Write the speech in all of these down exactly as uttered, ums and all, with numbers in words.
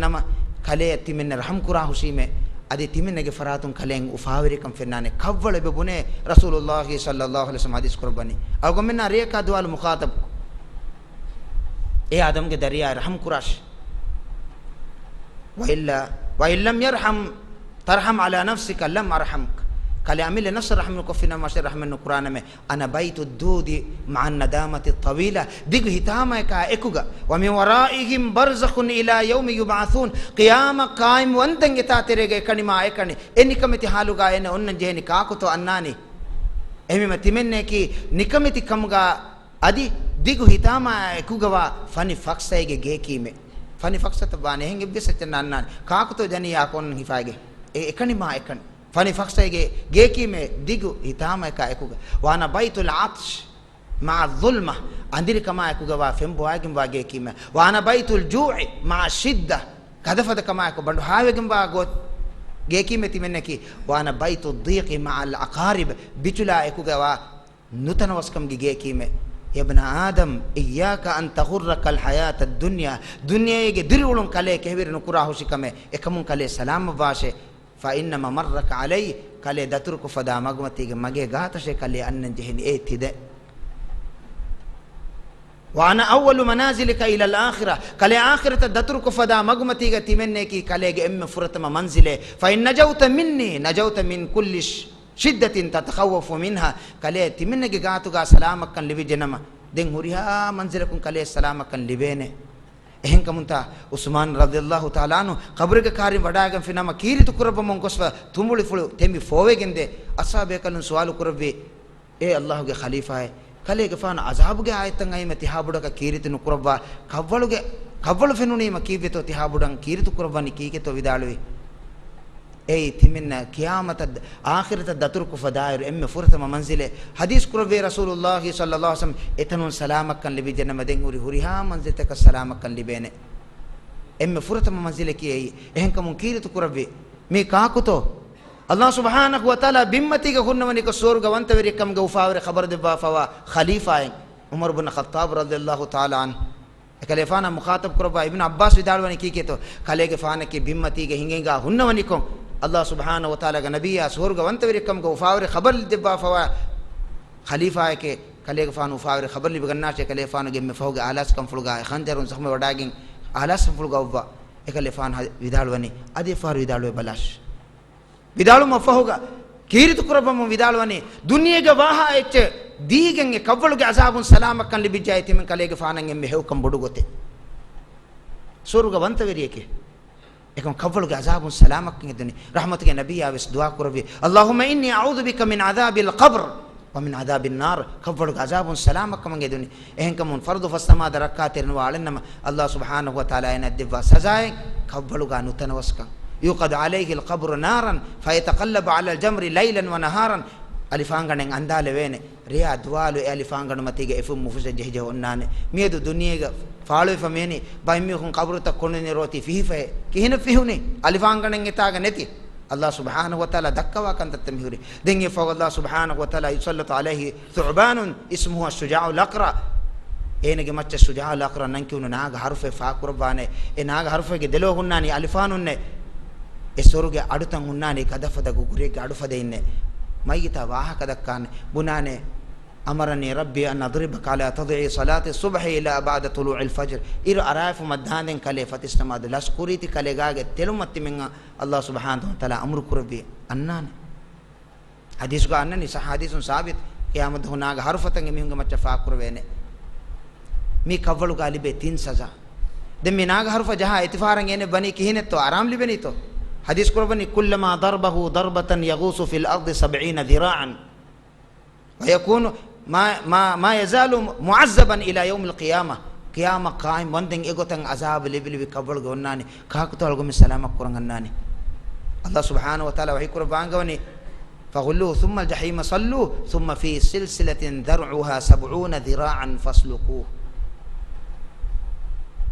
ނަމަ، ކަލޭ ތިމެންނަށް ރަޙްމް ކުރާ ހުށީމޭ، އަދި ތިމެންނަގެ ފަރާތުން ކަލޭން އުފާވެރިކަން ފެންނާނެ. ކަށްވަޅު އެބަ ބުނޭ، ރަސޫލުﷲ ޞައްލަﷲު ޢަލައިހި ވަސައްލަމަ ޙަދީޘް ކުރައްވަނީ. އަޅުގަނޑުމެންނާ ރެޔަކާ ދުވާލު މުޚާޠަބު. އޭ އާދަމްގެ ދަރިޔާ، ރަޙްމް ކުރާށި. وإلا، وإن لم يرحم، ترحم على نفسك لم أرحمك. ކަލޭ އަމިއްލަ ނަފްސަށް ރަޙްމް ނުކޮށްފިނަމަ، މަށެއް ރަޙްމެއް ނުކުރާނަމޭ. أنا بيت الدود مع الندامة الطويلة. ދިގު ހިތާމަޔަކާ އެކުގަ، ومن ورائهم برزخ إلى يوم يبعثون. ޤިޔާމަތް ޤާއިމް ވަންދެން އެތާ ތެރޭގަ އެކަނިމާ އެކަނި. އެ ނިކަމެތި ޙާލުގަ އޭނަ އޮންނަން ޖެހެނީ ކާކުތޯ އަންނާނީ؟ އެހެންވީމަ ތިމެންނައަކީ ނިކަމެތި ކަމުގަ އަދި ދިގު ހިތާމާ އެކުގަވާ ފަނި ފަކްސައިގެ ގެއަކީމެ. ފަނި ފަކްސަތައް ވާނެ، އެހެން އެއްވެސް އެއްޗެއް ނަންނާނެ. ކާކުތޯ ޖަނިޔާ ކޮން ހިފާގެ؟ އެ އެކަނިމާ އެކަނި. ފަނި ފަކްސައިގެ ގެއަކީމެ ދިގު ހިތާމައަކާ އެކުގަ. وأنا بيت العطش مع الظلمة. އަނދިރިކަމާ އެކުގަވާ ފެން ބޮވާގެންވާ ގެއަކީމެ. وأنا بيت الجوع مع الشدة. ގަދަފަދަކަމާ އެކު ބަނޑު ހާވެގެންވާ ގޮ-، ގެއަކީމެ ތިމެންނަކީ. وأنا بيت الضيق مع الأقارب. ބިޗުލާ އެކުގަވާ ނުތަނަވަސްކަމުގެ ގެއަކީމެ. يا ابن آدم، إياك أن تغرك الحياة الدنيا. ދުނިޔޭގެ ދިރިއުޅުން ކަލޭ ކެހިވެރި ނުކުރާ ހުށިކަމެއް. އެކަމުން ކަލޭ ސަލާމަތްވާށޭ. فإن ممرك عليه، ކަލޭ ދަތުރުކޮށްފަދާ މަގުމަތީގެ މަގޭ ގާތަށޭ ކަލޭ އަންނަން ޖެހެނީ އޭ ތިދެ. وأنا أول منازلك إلى الآخرة. ކަލޭ އާޚިރަތަށް ދަތުރުކޮށްފަދާ މަގުމަތީގަ ތިމެންނައަކީ ކަލޭގެ އެންމެ ފުރަތަމަ މަންޒިލެއް. فإن نجوت مني نجوت من كل ش-، شدة تتخوف منها. ކަލޭ ތިމެންނަގެ ގާތުގަ ސަލާމަތްކަން ލިބިއްޖެނަމަ، ދެން ހުރިހާ މަންޒިލަކުން ކަލޭ ސަލާމަތްކަން ލިބޭނެ. އެހެންކަމުންތާ ޢުސްމާން ރަޟިޔަﷲ ތަޢާލާ ޢަންހު ޤަބުރުގެ ކާރިން ވަޑާގެންފިނަމަ ކީރިތި ކުރައްވަމުން ގޮސްފަ ތުނބުޅިފުޅު ތެމި ފޯވެގެންދޭ. އަޞްޙާބޭކަލުން ސުވާލު ކުރެއްވި، އޭ ﷲގެ ޚަލީފާއޭ، ކަލޭގެފާނު ޢަޒާބުގެ އާޔަތްތައް އައީމަ ތިހާބޮޑަކަށް ކީރިތި ނުކުރައްވާ، ކަށްވަޅުގެ، ކަށްވަޅު ފެނުނީމަ ކީއްވެތޯ ތިހާބޮޑަށް ކީރިތި ކުރައްވަނީ ކީކޭތޯ ވިދާޅުވީ؟ އެއީ ތިމެންނަށް ޤިޔާމަތަށް، އާޚިރަތަށް ދަތުރުކޮށްފަ ދާއިރު އެންމެ ފުރަތަމަ މަންޒިލެއް. ޙަދީޘް ކުރެއްވި ރަސޫލުﷲ ޞައްލަﷲު ޢަލައިހި ވަސައްލަމަ، އެތަނުން ސަލާމަތްކަން ލިބިއްޖެނަމަ ދެން ހުރި ހުރިހާ މަންޒިލްތަކަށް ސަލާމަތްކަން ލިބޭނެ. އެންމެ ފުރަތަމަ މަންޒިލަކީ އެއީ. އެހެންކަމުން ކީރިތި ކުރެއްވި މީ ކާކުތޯ؟ ﷲ ސުބްޙާނަހޫ ވަތަޢާލާ ބިންމަތީގަ ހުންނަވަނިކޮށް ސުވަރުގަ ވަންތަވެރިއެއްކަމުގެ އުފާވެރި ޚަބަރު ދެއްވާފަވާ ޚަލީފާއެއް، ޢުމަރު ބުން ޚައްޠާބު ރަޟިޔަﷲ ތަޢާލާ ޢަންހު. އެކަލޭފާނަށް މުޚާޠަބު ކުރައްވާ އިބްނު ޢައްބާސް ވިދާޅުވަނީ ކީކޭތޯ؟ ކަލޭގެފާނަކީ ބިންމަތީގަ ހިނގަހިނގާ ހުންނަވަނިކޮށް، ﷲ ސުބްޙާނަހޫ ވަތަޢާލާގެ ނަބިއްޔާ ސުވަރުގަ ވަންތަވެރިކަމުގެ އުފާވެރި ޚަބަރު ދެއްވާފަވާ ޚަލީފާއެކޭ، ކަލޭގެފާނު އުފާވެރި ޚަބަރު ލިބިގަންނާށޭ. ކަލޭގެފާނުގެ އެންމެ ފަހުގެ އާލާސްކަންފުޅުގައި ޚަންޖަރުން ޒަޚްމެއް ވަޑާގެން އާލާސްކަންފުޅުގަ އޮއްވާ. އެކަލޭފާނު ވިދާޅުވަނީ، އަދި އެއްފަހަރު ވިދާޅުވެ ބަލާށި. ވިދާޅުވުމަށްފަހުގަ ކީރިތި ކުރައްވަމުން ވިދާޅުވަނީ، ދުނިޔޭގަ ވާހާ އެއްޗެއް ދީގެން އެ ކަށްވަޅުގެ ޢަޒާބުން ސަލާމަތްކަން ލިބިއްޖައީ ތިމަން ކަލޭގެފާނަށް އެންމެ ހެޔޮކަން ބޮޑު ގޮތެއް. ސުވަރުގަ ވަންތަވެރިއެކޭ. އެކަމް ކަށްވަޅުގެ ޢަޒާބުން ސަލާމަތްކަން އެދުނީ. ރަޙްމަތުގެ ނަބިއްޔާވެސް ދުޢާ ކުރެއްވި، اللهم إني أعوذ بك من عذاب القبر ومن عذاب النار. ކަށްވަޅުގެ ޢަޒާބުން ސަލާމަތްކަމަށް އެދުނީ. އެހެންކަމުން ފަރުޟު ފަސް ނަމާދަށް ރައްކާތެރި ނުވާ އަޅެންނަމަ، ﷲ ސުބްޙާނަހޫ ވަތަޢާލާ އޭނައަށް ދެއްވާ ސަޒާއެއް ކަށްވަޅުގަ ނުތަނަވަސްކަން. يوقد عليه القبر نارا فيتقلب على الجمر ليلا ونهارا. އަލިފާންގަނޑެއް އަންދާލެވޭނެ. ރެޔާ ދުވާލު އެ އަލިފާންގަނޑު މަތީގަ އެފުށް މުފުށަށް ޖެހިޖެހި އޮންނާނެ. މިއަދު ދުނިޔޭގަ ފާޅުވެފަ މިއަނީ ބައެއް މީހުން ޤަބުރުތައް ކޮނޑުނިރޯތީ ފިހިފައޭ. ކިހިނެއް ފިހުނީ؟ އަލިފާންގަނޑެއް އެތާގަ ނެތި. ﷲ ސުބްޙާނަހޫ ވަތަޢާލާ ދައްކަވާ ކަންތައްތައް މިހުރީ. ދެން އެއަށްފަހު ﷲ ސުބްޙާނަހޫ ވަތަޢާލާ، يسلط عليه ثعبان اسمه الشجاع الأقرع. އޭނަގެ މައްޗަށް ޝުޖާޢުލް އަޤްރަޢު ނަން ކިޔުނު ނާގަ ހަރުފެއް ފާކުރައްވާނެ. އެ ނާގަ ހަރުފެއްގެ ދެލޯ ހުންނާނީ އަލިފާނުންނޭ. އެ ސުވަރުގެ އަޑުތައް ހުންނާނީ ގަދަފަދަ ގުގުރިއެއްގެ އަޑުފަދައިންނޭ. މައްޔިތާ ވާހަކަ ދައްކާނެ. ބުނާނެ، أمرني ربي أن أضربك على تضييع صلاة الصبح إلى بعد طلوع الفجر. އިރު އަރާފުމަށް ދާނދެން ކަލޭ ފަތިސް ނަމާދު ލަސްކުރީތި ކަލޭގާގެ ތެލުމަށް ތިމެން ﷲ ސުބްޙާނަހޫ ވަތަޢާލާ އަމުރު ކުރެއްވި އަންނާނެ. ޙަދީޘްގަ އަންނަނީ، ޞައްޙަ ޙަދީޘުން ސާބިތު، ޤިޔާމަތް ދުވަހު ނާގަ ހަރުފަތައް އެމީހުންގެ މައްޗަށް ފާކުރެވޭނެ. މީ ކަށްވަޅުގަ ލިބޭ ތިން ސަޒާ. ދެން މި ނާގަ ހަރުފަ ޖަހާ އެތިފަހަރަށް އޭނަ ވަނީ ކިހިނެއްތޯ؟ އަރާމް ލިބެނީތޯ؟ ޙަދީޘް ކުރައްވަނީ، كلما ضربه ضربة يغوص في الأرض سبعين ذراعا. ويكون ما، ما، ما يزال معذبا إلى يوم القيامة. ޤިޔާމަތް ޤާއިމް ވަންދެން އެގޮތަށް ޢަޒާބު ލިބި ލިބި ކަށްވަޅުގަ އޮންނާނީ. ކާކުތޯ އަޅުގަނޑުމެން ސަލާމަތް ކުރަން އަންނާނީ؟ ﷲ ސުބްޙާނަހޫ ވަތަޢާލާ ވަޙީ ކުރައްވާ އަންގަވަނީ، فغلوه ثم الجحيم صلوه ثم في سلسلة ذرعها سبعون ذراعا فاسلكوه.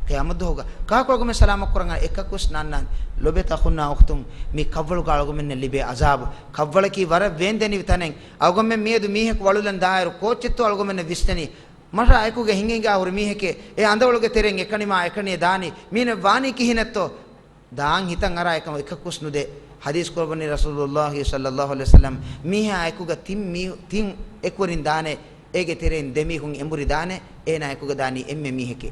ޤިޔާމަތް ދުވަހުގަ ކާކު އަޅުގަނޑުމެން ސަލާމަތް ކުރަން އަންނާނީ؟ އެކަކުވެސް ނާންނާނެ. ލޮބުވެތި އަޚުންނާ އުޚްތުން، މި ކަށްވަޅުގަ އަޅުގަނޑުމެންނަށް ލިބޭ ޢަޒާބު. ކަށްވަޅަކީ ވަރަށް ވޭންދެނިވި ތަނެއް. އަޅުގަނޑުމެން މިއަދު މީހަކު ވަޅުލަން ދާއިރު ކޯއްޗެއްތޯ އަޅުގަނޑުމެންނަށް ވިސްނެނީ؟ މަށާ އެކުގަ ހިނގަހިނގާ ހުރި މީހެކޭ، އެ އަނދަވަޅުގެ ތެރެއިން އެކަނިމާ އެކަނި ދާނީ، މީނަ ވާނީ ކިހިނެއްތޯ؟ ދާން ހިތަށް އަރާ އެކަމަށް އެކަކުވެސް ނުދޭ. ޙަދީޘް ކުރައްވަނީ ރަސޫލުﷲ ޞައްލައްލާހު ޢަލައިހި ވަސައްލަމް، މީހާ އެކުގަ ތިން މީ، ތިން އެކުވެރިން ދާނެ، އޭގެ ތެރެއިން ދެމީހުން އެނބުރި ދާނެ، އޭނާ އެކުގަ ދާނީ އެންމެ މީހެކޭ.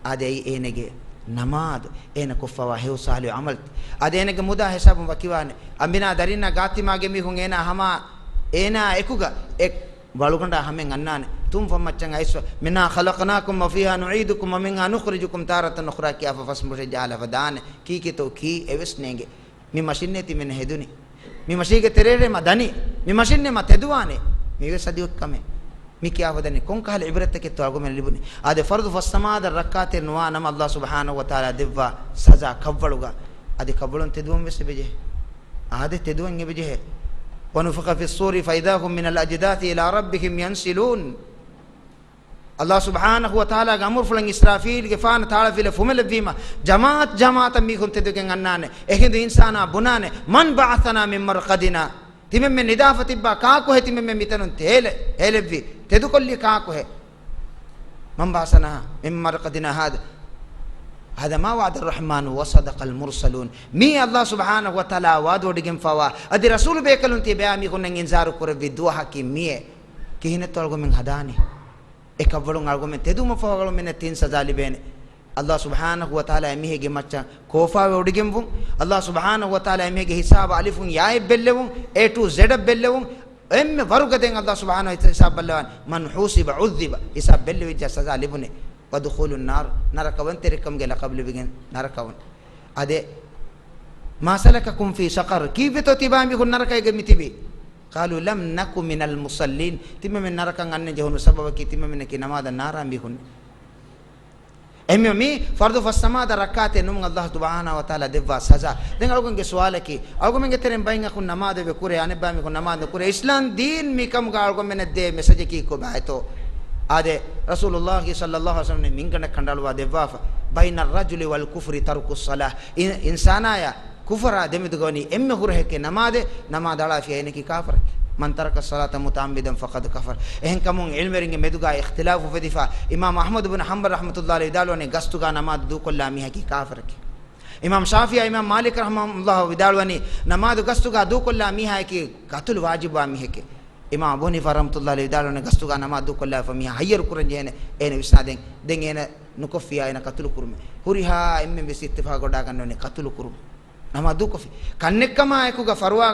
އާދެ، އެއީ އޭނަގެ ނަމާދު، އޭނަ ކޮށްފަވާ ހެޔޮ ޞާލިޙު ޢަމަލް. އާދެ، އޭނަގެ މުދާ ހިސާބުން ވަކިވާނެ. އަނބިނާ ދަރިންނާ ގާތްތިމާގެ މީހުން އޭނާ ހަމާ، އޭނާ އެކުގަ އެ ވަޅުގަނޑާ ހަމައިން އަންނާނެ. ތުންފަންމައްޗަށް އައިސްފަ، "مِنْهَا خَلَقْنَاكُمْ وَفِيهَا نُعِيدُكُمْ وَمِنْهَا نُخْرِجُكُمْ تَارَةً أُخْرَىٰ" ކިޔާފަ ފަސް މުށެއް ޖަހާލަފަ ދާނެ. ކީކޭތޯ ކީ އެވެސް ނޭނގެ. މި މަށިންނޭ ތިމެން ހެދުނީ. މި މަށީގެ ތެރޭރޭ މަ ދަނީ. މި މަށިންނޭ މަ ތެދުވާނެ. މީވެސް އަދި އޮތް ކަމެއް. މި ކިޔާފަ ދަނީ ކޮންކަހަލަ ޢިބްރަތެކެއްތޯ އަޅުގަމެން ލިބުނީ. އާދެ، ފަރުޟު ފަސް ނަމާދަށް ރައްކާތެރި ނުވާ ނަމަ، އައްލާހު ސުބްޙާނަހު ވަތަޢާލާ ދެއްވާ ސަޒާ ކަށްވަޅުގަ. އަދި ކަށްވަޅުން ތެދުވަން ވެސް އެބަޖެހޭ. އާދެ، ތެދުވަން އެބަޖެހޭ. وَنُفِخَ فِي الصُّورِ فَإِذَا هُم مِّنَ الْأَجْدَاثِ إِلَىٰ رَبِّهِمْ يَنْسِلُونَ. އައްލާހު ސުބްޙާނަހު ވަތަޢާލާގެ އަމުރުފުޅަށް އިސްރާފީލްގެފާނަށް ތާޅަފިލަ ފުމެލެއްވީމަ، ޖަމާޢަތް ޖަމާޢަތަށް މީހުން ތެދުގެން އަންނާނެ. އެހިނދު އިންސާނާ ބުނާނެ، "مَنْ بَعَثَنَا مِنْ مَرْقَدِنَا؟" ތިމެންމެން ނިދާފަ ތިއްބާ ކާކުހެ؟ ތިމެންމެން މިތަނުން ތޭލެ-، ހޭލެއްވީ؟ ތެދުކޮށްލީ ކާކުހެ؟ "مَنْ بَعَثَنَا مِنْ مَرْقَدِنَا هَذَا، هَذَا مَا وَعَدَ الرَّحْمَنُ وَصَدَقَ الْمُرْسَلُونَ." މީ އައްލާހު ސުބްޙާނަހު ވަތަޢާލާ ވަޢުދުވޮޑިގެންފަވާ، އަދި ރަސޫލު ބޭކަލުން ތިޔަބަޔާ މީހުންނަށް އިންޒާރު ކުރެއްވި ދުވަހަކީ މިއޭ. ކިހިނެއްތޯ އަޅުގަމެން ހަދާނީ؟ އެ ކަށްވަޅުން އަޅުގަމެން ތެދުވުމަށްފަހު އަޅުގަމެންނަށް ތިން ސަޒާ ލިބޭނެ. އައްލާހު ސުބްޙާނަހު ވަތަޢާލާ އެމީހެއްގެ މައްޗަށް ކޯފާވެ އޮޑިގެންވުން، އައްލާހު ސުބްޙާނަހު ވަތަޢާލާ އެމީހެއްގެ ހިސާބަށް އަލިފުން ޔާއެއް ބެއްލެވުން، އޭ ޓު ޒެޑަށް ބެއްލެވުން، އެންމެ ވަރުގަދައިން އައްލާހު ސުބްޙާނަހު ވަތަޢާލާ ހިސާބު ބައްލަވާނެ. مَنْ حُوسِبَ عُذِّبَ، ހިސާބު ބެއްލެވިއްޖާ ސަޒާ ލިބުނެ. وَادْخُلُوا النَّارَ، ނަރަކަވަންތެރިކަމުގެ ލަޤަބު ލިބިގެން ނަރަކަވަން. އާދެ، مَا سَلَكَكُمْ فِي سَقَرَ، ކީއްވެތޯ ތިބާ މީހުން ނަރަކައިގަ މިތިބީ؟ قَالُوا لَمْ نَكُ مِنَ الْمُصَلِّينَ، ތިމަމެން ނަރަކަން އަންނަން ޖެހުނު ސަބަބަކީ ތިމަމެންނަކީ ނަމާދަށް ނާރާ މީހުން. އެހެންވީމަ މީ ފަރުޟު ފަސް ނަމާދަށް ރައްކާތެރި ނުވުމަށް އައްލާހު ސުބްޙާނަހު ވަތަޢާލާ ދެއްވާ ސަޒާ. ދެން އަޅުގަނޑުގެ ސުވާލަކީ، އަޅުގަނޑުމެންގެ ތެރެއިން ބައެއް އަޚުން ނަމާދު އެބަ ކުރޭ، އަނެއްބައި މީހުން ނަމާދު ނުކުރޭ. އިސްލާމް ދީން މިކަމުގަ އަޅުގަނޑުމެންނަށް ދޭ މެސެޖަކީ ކޮބާތޯ؟ އާދެ، ރަސޫލުﷲ ޞައްލައްލާހު ޢަލައިހި ވަސައްލަމް މިންގަނޑަށް ކަނޑައަޅުވާ ދެއްވާފަ، بَيْنَ الرَّجُلِ وَالْكُفْرِ تَرْكُ الصَّلَاةِ. އިން-، އިންސާނާޔާ ކުފުރާ ދެމެދުގަ ވަނީ އެންމެ ހުރަހެއްކޭ ނަމާދެއް، ނަމާދު އަޅާފިޔާ އޭނަކީ ކާފަރެކޭ. مَنْ تَرَكَ الصَّلَاةَ مُتَعَمِّدًا فَقَدْ كَفَرَ. އެހެންކަމުން ޢިލްމުވެރިންގެ މެދުގައި އިޚްތިލާފު އުފެދިފަ، އިމާމު އަޙްމަދު ބިން ޙަންބަލް ރަޙްމަތުﷲ ޢަލައިހި ވިދާޅުވަނީ ގަސްތުގަ ނަމާދު ދޫކޮށްލާ މީހަކީ ކާފަރެކޭ. އިމާމު ޝާފިޢީ، އިމާމު މާލިކް ރަޙިމަހުﷲ ވިދާޅުވަނީ ނަމާދު ގަސްތުގަ ދޫކޮށްލާ މީހާއަކީ ޤަތުލު ވާޖިބުވާ މީހެކޭ. އިމާމު އަބޫ ޙަނީފާ ރަޙްމަތުﷲ ޢަލައިހި ވިދާޅުވަނީ ގަސްތުގަ ނަމާދު ދޫކޮށްލާފަ މީހާ ހައްޔަރު ކުރަންޖެހޭނެ، އޭނަ ވިސްނާދޭން. ދެން އޭނަ ނުކޮށްފިޔާ އޭނަ ޤަތުލު ކުރުމޭ. ހުރިހާ އެންމެން ވެސް އިއްތިފާޤު ވަޑާގަންނަވަނީ ޤަތުލު ކުރުން. ނަމާދު ދޫކޮށްފި. ކަންނެއްކަމާ އެކުގަ ފަރުވާ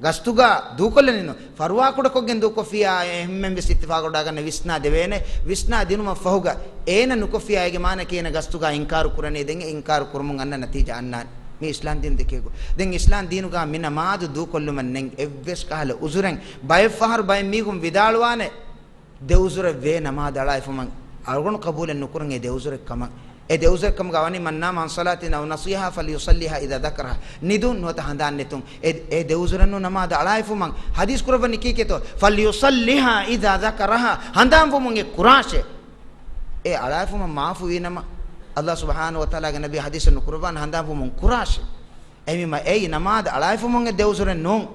ގަސްތުގަ ދޫކޮށްލަނީ ނޫން. ފަރުވާ ކުޑަކޮށްގެން ދޫކޮށްފިޔާ އެންމެން ވެސް އިއްތިފާޤު ވަޑާގަންނަ ވިސްނާ ދެވޭނެ. ވިސްނާ ދިނުމަށް ފަހުގަ އޭނަ ނުކޮށްފިޔާ އޭގެ މާނައަކީ އޭނަ ގަސްތުގަ އިންކާރު ކުރަނީ. ދެން އެ އިންކާރު ކުރުމުން އަންނަ ނަތީޖާ އަންނާނެ. މީ އިސްލާމް ދީން ދެކޭގޮތް. ދެން އިސްލާމް ދީނުގަ މި ނަމާދު ދޫކޮށްލުމަށް ނެތް އެއްވެސް ކަހަލަ އުޒުރެއް. ބައެއް ފަހަރު ބައެއް މީހުން ވިދާޅުވާނެ، ދެ އުޒުރެއް ވޭ ނަމާދު އަޅާއިފުމަށް. އަޅުގަނޑު ޤަބޫލެއް ނުކުރަން އެ ދެ އުޒުރެއް ކަމަށް. އެ ދެ އުޒުރެއް ކަމުގަ ވަނީ، مَنْ نَامَ عَنْ صَلَاةٍ أَوْ نَسِيَهَا فَلْيُصَلِّهَا إِذَا ذَكَرَهَا. ނިދުން ނުވަތަ ހަނދާން ނެތުން. އެ، އެ ދެ އުޒުރެއް ނޫން ނަމާދު އަޅާއިފުމަށް. ޙަދީޘް ކުރައްވަނީ ކީކޭތޯ؟ فَلْيُصَلِّهَا إِذَا ذَكَرَهَا. ހަނދާންވުމުން އެ ކުރާށޭ. އެ އަޅާއިފުމަށް މާފުވީ ނަމަ، އައްލާހު ސުބްޙާނަހު ވަތަޢާލާގެ ނަބީ ޙަދީޘެއް ނުކުރައްވާނެ ހަނދާންވުމުން ކުރާށޭ. އެހެންވީމަ އެއީ ނަމާދު އަޅާއިފުމުން އެ ދެ އުޒުރެއް ނޫން.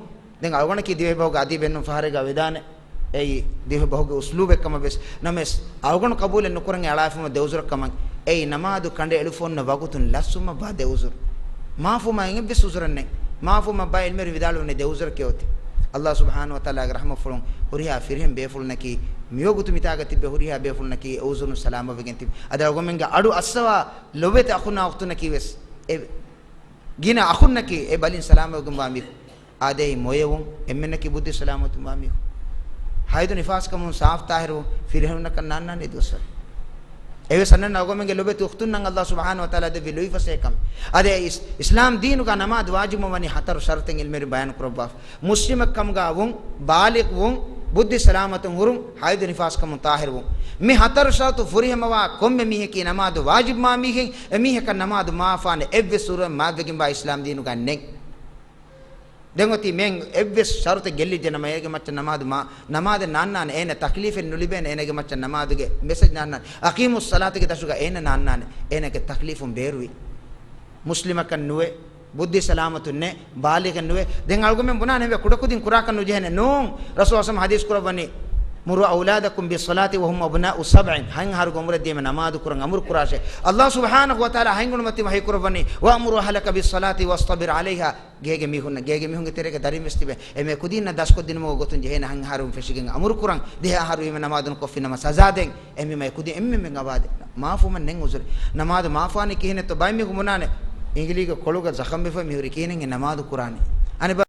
ދެން އަޅުގަނޑަކީ ދިވެހިބަހުގެ އަދީބެއްނޫން ފަހަރެއްގަ ވެދާނެ. އެއީ ދިވެހިބަހުގެ އުސްލޫބެއް ކަމަށް ވެސް. ނަމަވެސް، އަޅުގަނޑު ޤަބޫލެއް ނުކުރަން އެ އަޅާއިފުމަށް ދެ އުޒުރެއް ކަމަށް. އެއީ ނަމާދު ކަނޑައެޅިފަ އޮންނަ ވަގުތުން ލަސްވުމަށްވާ ދެ އުޒުރު. މާފުވުމަށް އެއްވެސް އުޒުރެއް ނެތް. މާފުވުމަށް ބައެއް ޢިލްމުވެރިން ވިދާޅުވަނީ ދެ އުޒުރެކޭ އޮތީ. އައްލާހު ސުބްޙާނަހު ވަތަޢާލާގެ ރަޙްމަތްފުޅުން ހުރިހާ ފިރިހެން ބޭފުޅުންނަކީ، މިވަގުތު މިތާގަ ތިއްބެވި ހުރިހާ ބޭފުޅުންނަކީ އެ އުޒުރުން ސަލާމަތްވެގެން ތިބި. އަދި އަޅުގަނޑުމެންގެ އަޑު އައްސަވާ ލޮބުވެތި އަޚުންނާ އުޚްތުންނަކީ ވެސް އެ ގިނަ އަޚުންނަކީ އެ ބަލިން ސަލާމަތްވެގެންވާ މީހުން. އާދެ، އެއީ މޮޔަވުން، އެންމެންނަކީ ބުއްދި ސަލާމަތުންވާ މީހުން. ހައިޟު ނިފާސްކަމުން ސާފު ޠާހިރުވުން، ފިރިހެނުންނަކަށް ނާންނާނެ ދުވަސްވަރެއް. އެވެސް އަންނަން އަޅުގަނޑުމެންގެ ލޮބުވެތި އުޚްތުންނަށް އައްލާހު ސުބްޙާނަހު ވަތަޢާލާ ދެއްވި ލުއިފަސޭހަކަން. އާދެ، އިސް-، އިސްލާމް ދީނުގަ ނަމާދު ވާޖިބުވަނީ ހަތަރު ޝަރުޠެއް ޢިލްމުވެރިން ބަޔާން ކުރައްވާފަ. މުސްލިމެއްކަމުގަ ވުން، ބާލިޣު ވުން، ބުއްދި ސަލާމަތުން ހުރުން، ހައިޟު ނިފާސްކަމުން ޠާހިރުވުން. މި ހަތަރު ޝަރުޠު ފުރިހަމަވާ ކޮންމެ މީހަކީ ނަމާދު ވާޖިބުވާ މީހެއް، އެމީހަކަށް ނަމާދު މާފާނެ އެއްވެސް އުޒުރެއް މާތްވެގެންވާ އިސްލާމް ދީނުގަ ނެތް. ދެން އޮތީ މިއެއް އެއްވެސް ޝަރުޠެއް ގެއްލިއްޖެ ނަމަ، އޭގެ މައްޗަށް ނަމާދު މާ، ނަމާދެއް ނާންނާނެ، އޭނަ ތަކްލީފެއް ނުލިބޭނެ، އޭނަގެ މައްޗަށް ނަމާދުގެ މެސެޖް ނާންނާނެ. އަޤީމުއްޞަލާތުގެ ދަށުގަ އޭނަ ނާންނާނެ، އޭނަގެ ތަކްލީފުން ބޭރުވި. މުސްލިމަކަށް ނުވޭ، ބުއްދި ސަލާމަތުން ނެތް، ބާލިޣެއް ނުވޭ. ދެން އަޅުގަމެން ބުނާނެ ކުޑަކުދިން ކުރާކަށް ނުޖެހޭނެ. ނޫން، ރަސޫލު ސަމް ޙަދީޘް ކުރައްވަނީ، مروا أولادكم بالصلاة وهم أبناء سبع، ހަތް އަހަރުގެ އުމުރަށް ދިޔައީމަ ނަމާދު ކުރަން އަމުރު ކުރާށޭ. ﷲ ސުބްޙާނަހޫ ވަތަޢާލާ ހަތް ގުނަމަތިން ވަޙީ ކުރައްވަނީ، وأمر أهلك بالصلاة واصطبر عليها. ގޭގެ މީހުންނަށް، ގޭގެ މީހުންގެ ތެރޭގަ ދަރިން ވެސް ތިބޭ. އެމެ ކުދީންނަށް ދަސްކޮށްދިނުމުގެ ގޮތުން ޖެހޭނެ ހަތް އަހަރުން ފެށިގެން އަމުރު ކުރަން، ދިހަ އަހަރު ވީމަ ނަމާދު ނުކޮށްފިނަމަ ސަޒާ ދޭން. އެހެންވީމަ އެ ކުދިން އެންމެންމެން އަބާދޭ. މާފުމަށް ނެތް އުޒުރެއް. ނަމާދު މާފުވާނީ ކިހިނެއްތޯ؟ ބައެއް މީހުން ބުނާނެ، އިނގިލީގެ ކޮޅުގަ ޒަޚަމްވެފަ މިހުރި ކިހިނެއް އެ ނަމާދު ކުރާނީ؟ އަނެއް ބަ-